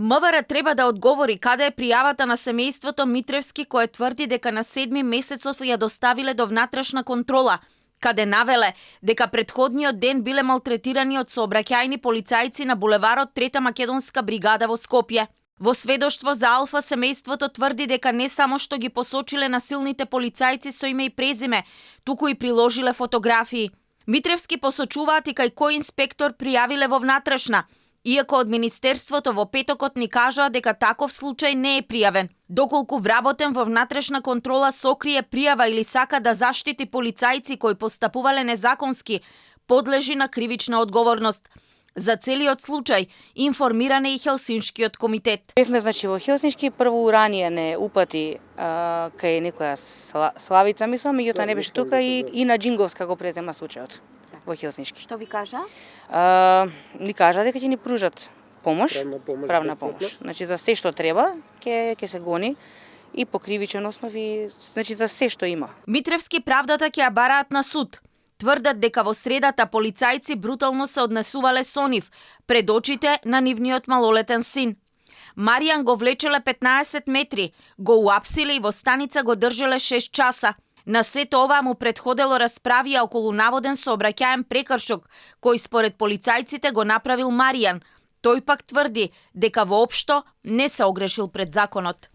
МВР треба да одговори каде е пријавата на семејството Митревски кое тврди дека на 7 месецов ја доставиле до внатрешна контрола, каде навеле дека претходниот ден биле малтретирани од сообраќајни полицајци на булеварот Трета македонска бригада во Скопје. Во сведоштво за Алфа семејството тврди дека не само што ги посочиле насилните полицајци со име и презиме, туку и приложиле фотографии. Митревски посочуваат и кај кој инспектор пријавиле во внатрешна, иако од Министерството во петокот ни кажаа дека таков случај не е пријавен. Доколку вработен во внатрешна контрола сокрие пријава или сака да заштити полицајци кои постапувале незаконски, подлежи на кривична одговорност. За целиот случај информиран е и Хелсиншкиот комитет. Бевме во Хелсиншки прво ранije не упати кај некоја Славица, мислам, меѓутоа не беше тука и на Джинговска го презема случајот во Хелсиншки. Што ви кажа? Ни кажа дека ќе ни пружат правна помош. Значи за се што треба ќе се гони и по кривичен основи, значи за се што има. Митревски правдата ќе ја бараат на суд. Тврдат дека во средата полицајци брутално се однесувале со нив пред очите на нивниот малолетен син. Маријан го влечеле 15 метри, го уапсиле и во станица го држеле 6 часа. На сето ова му предходело расправија околу наводен сообраќаен прекршок, кој според полицајците го направил Маријан. Тој пак тврди дека воопшто не се огрешил пред законот.